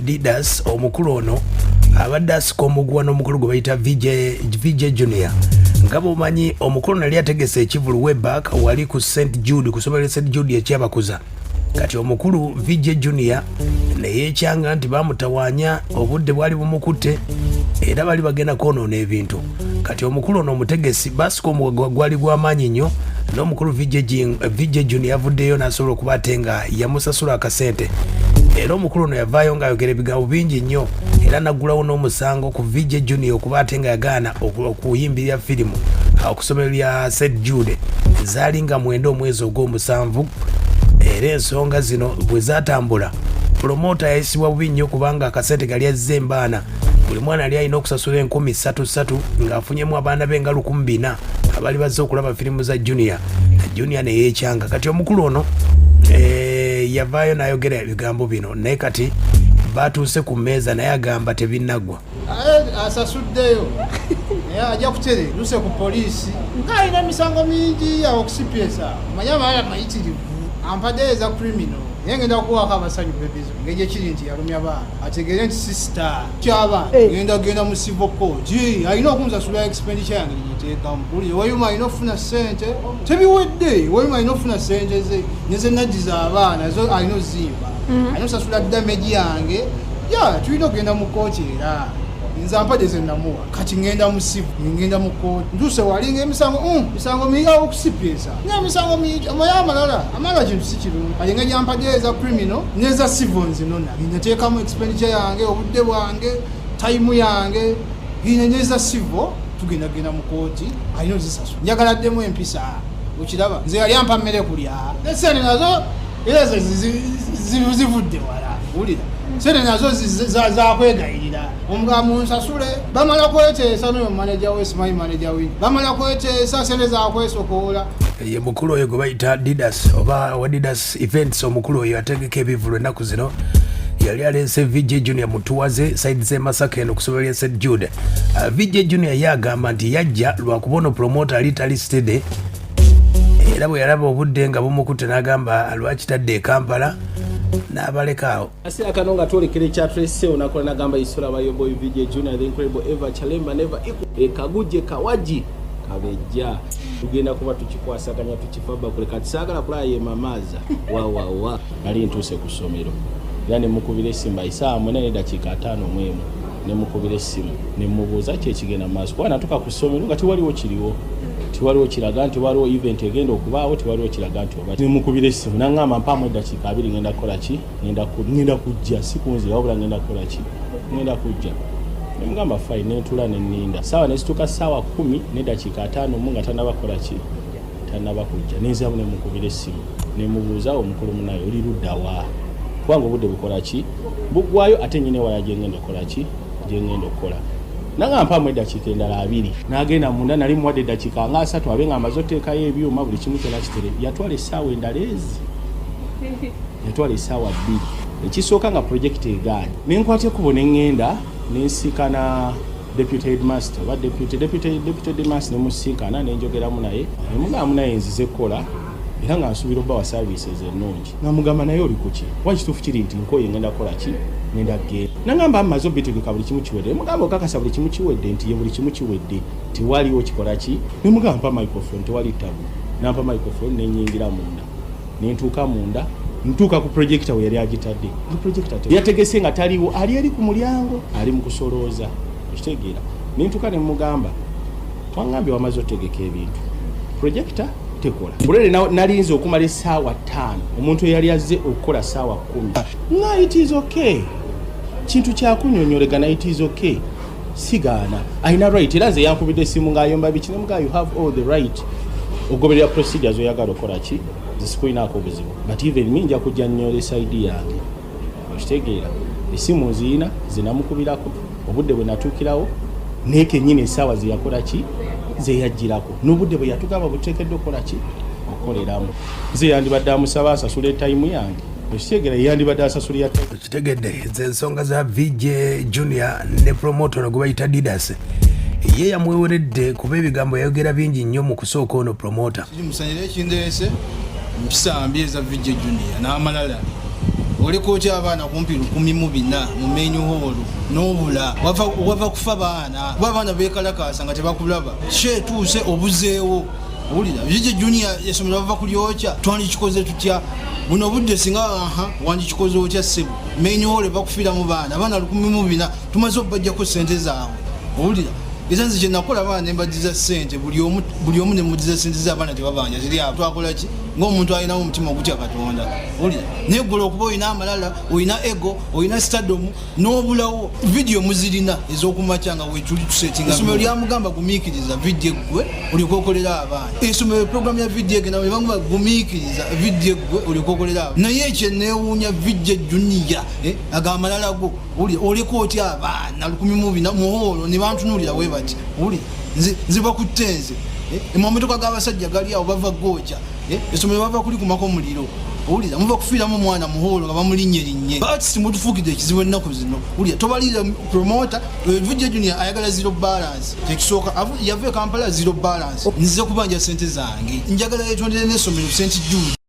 Didas, omukulu ono abadde asika omuguwa n'omukulu gwe bayita VJ Junior. Nga bw'omanyi, omukulu nali ategese ekivulu webak wali ku St Jude, ku ssomero lya St Jude ekyabakuza. Kati omukulu VJ Junior neyekyanga nti bamutawaanya, obudde bwali bumukutte era bali bagenda kwonoona ebintu. Kati omukulu ono omutegesi basika omuguwa gwali gw'amaanyi nnyo n'omukulu VJ Junior yavuddeyo n'asobola okuba ate nga yamusasula akasente. Era omukulu ono yavaayo ng'ayogera ebigambo bingi nnyo era naggulawo n'omusango ku VJ Junior okuba ate nga yagaana okuyimbirira firimu ku ssomero lya St Jude zaali nga 9 omwezi ogw'omusanvu. Era ensonga zino bwe zatambula, promota yayisibwa bubi nnyo kubanga akasente kali azze embaana, buli mwana yali alina okusasula 3000 ng'afunyemu abaana be nga 1400 abali bazze okulaba firimu za Junior. Junior neyeekyanga. Kati omukulu ono yavaayo n'ayogera ebigambo bino, naye kati batuuse ku mmeeza naye agamba tebinnaggwa. Asasuddeyo naye ajja kutere luse ku poliisi ng'alina emisango mingi awo okusipyesa manye amalala mayitirivu ampadde eza criminal, naye ngenda kuwaako abasanyu bebizo engeri ekiri nti yalumya baana ategeere nti sisita kyabaana. Ngenda genda mu civil court, alina okunsasula expenditure yange gyeteekamu. Buli wayuma alina okufuna sente, tebiwedde. Wayuma alina okufuna sente ze nezenajjiza abaana zo alina ozimba, alina osasula damage yange. Ya tulina okugenda mu kooti era nze ampadde ze namuwa. Kati ngenda mu civil, ngenda mu kooti, ntuuse walinga emisango, misango mingi awo okusipyesa n'emisango mingi. Amaye amalala amalala kintu si kirungi. Kati engeri gyampadde eza criminal n'eza civil nzinona, nateekamu expenditure yange, obudde bwange, time yange ine n'eza civil tugenda genda mu kooti, alina ozisasula. Njagala ddemu empisa. Okiraba nze yali ampa mmere kulya nesente nazo era zivudde wala. Wulira, sente nazo zakwegayirira omuga munsasule. Bamala kweteesa noyo manager we, simanyi manager we, bamala kweteesa sente zakwesokoola. Ye mukulu oyo gwe bayita Didas oba wa Didas Events. Omukulu oyo ategeka ebivulu ennaku zino yali aleese VJ Junior mutuwaze side z'e Masaka eno ku ssomero lya St Jude. VJ Junior ye agamba nti yajja lwakuba ono promoter ali tali steady, era bwe yalaba obudde nga bumukutte n'agamba lwaki tadde e Kampala n'abaleka awo. Akaseera kano nga twolekera ekyatulese onakola nagamba isola ba your boy VJ Junior, the incredible, ever chalemba, never equal, ekagujje kawagi kabejja tugenda kuba tukikwasaganya tukifa bakule. Kati saagala kulaba ye mamaaza wawawa. Nali ntuuse ku ssomero era ne mukubira essimu isaawa 9:51, ne mukubira essimu ne mubuuza ki ekigenda mu maaso, kuba natuuka ku ssomero nga tiwaliwo kiriwo, tiwaliwo kiraga nti waliwo event egenda okubaawo, tiwaliwo kiraga nti oba. Nemukubira essimu naŋŋamba mpaamu eddakiika 20, ngenda kukola ki, ngenda kujja, si kunzira wabula ngenda kukola ki, ngenda kujja. Nemugamba fine, nentula neninda saawa nezituuka saawa 10:51 nga tanaba kukola ki, tanaba kujja. Nenziramu nemukubira essimu nemubuuza, omukulu munaye oli luddawa, kubanga obudde bukola ki, buggwayo, ate nyina ewala gyengenda okukola ki, gyengenda okukola. Nanga mpaamu eddakiika endala 20. N'agenda munda, nali muwadde eddakiika nga 30 abe nga amaze oteekayo ebyuma, buli kimu kyonna kitere. Yatwala essaawa endala ezi, yatwala essaawa 2. Ekisooka nga projector egaanye, nenkwata ekkubo neŋŋenda nensiikana deputy headmaster oba deputy headmaster, nemusinkana nenjogeramu naye, nemugamba naye nzize kukola era nga nsuubira obbawa services ennungi. Nga mugamba naye oli kuki, kuba kituufu kiri nti nkoye, ngenda kukola ki, ngenda kugenda. Nagamba mmaze obitegeka, buli kimu kiwedde. Nemugamba okakasa buli kimu kiwedde? Nti ye, buli kimu kiwedde, tewaliwo kikola ki. Nemugamba mpa microphone, tewali tabu. Nampa microphone nenyingira munda, nentuuka munda, ntuuka ku projector we yali agitadde nga projector yategese nga taliwo, ali eri ku mulyango ali mu kusolooza. Okitegeera? Nentuuka nemugamba wangambye wamaze otegeka ebintu, projector tekola. Olwere nalinze okumala essaawa 5, omuntu eyali azze okukola ssaawa 10. Nga it is okay, kintu kyakunyonyolegana, it is okay, sigaana, alina right. Era nze yankubidde essimu ng'ayomba biki, nemugaa you have all the right ogoberera procedures oyagala okukola ki, zisikulinaako obuzibu, but even me nja kujja nnyola side yange. Okitegeera? Essimu nziyina zinamukubirako, obudde bwe natuukirawo naye kenyini essaawa zeyakola ki, zeyajjirako, n'obudde bwe yatugamba buteekeddwa okukola ki, okukoleramu. Nze yandibadde amusaba asasula e time yange. Okitegeera? Yandibadde asasulira time. Kitegedde ze ensonga za VJ Junior ne promoter gwe bayita Didas. Ye yamweweredde kuba ebigambo yayogera bingi nnyo mu kusooka ono promoter. Kiri musanyire ekindeese mpisa mbi eza VJ Junior n'amalala. Oleka otya abaana kumpi 1400 mu main hall n'obula? Wava kufa baana, kuba abaana beekalakaasa nga tebakulaba. Show etuuse, obuzeewo. Owulira, VJ Junior, essomero bava kulyokya, twandikikoze tutya buno obudde? Singa aha, wandikikoze otya, ssebo? Main hall bakufiiramu baana, abaana 1400 tumaze okubajjako sente zaabwe. Owulira, era nze kyenakola, abaana nembadiza sente, buli omu, buli omu nemudiza sente ze. Abaana tebabanja ziri awo. Twakola ki ngaomuntu alinawo omutima ogutya Katonda? Owulira, naye gula okuba olina amalala, olina ego, olina stardom n'obulawo. Vidiyo muzirina ez'okumakya nga wetuli tusetinga. Essomero lyamugamba, "Gumiikiriza vidiyo, eggwe olikokolera abaana." Essomero programu ya vidiyo egenda ebamuba, "Gumiikiriza vidiyo, eggwe olikokolera abaana." Naye ekyo neewuunya VJ Junior, aga amalala go. Owulira, oleka otya abaana 1400 mu hall ne bantunuulira bwe bati? Owulira, nze bakutte nze. Amamotoka g'abasajja gali awo, bava gookya. Essomero bava kulikumako omuliro. Owulira, muva kufiiramu omwana mu hall nga bamulinnyerinnye. Artist mutufuukidde ekizibu ennaku zino. Owulira, tobalirira promoter. VJ Junior ayagala zero balance. Kyekisooka, yava e Kampala zero balance. Nzize kubanja sente zange, njagala yetondere n'essomero St Jude.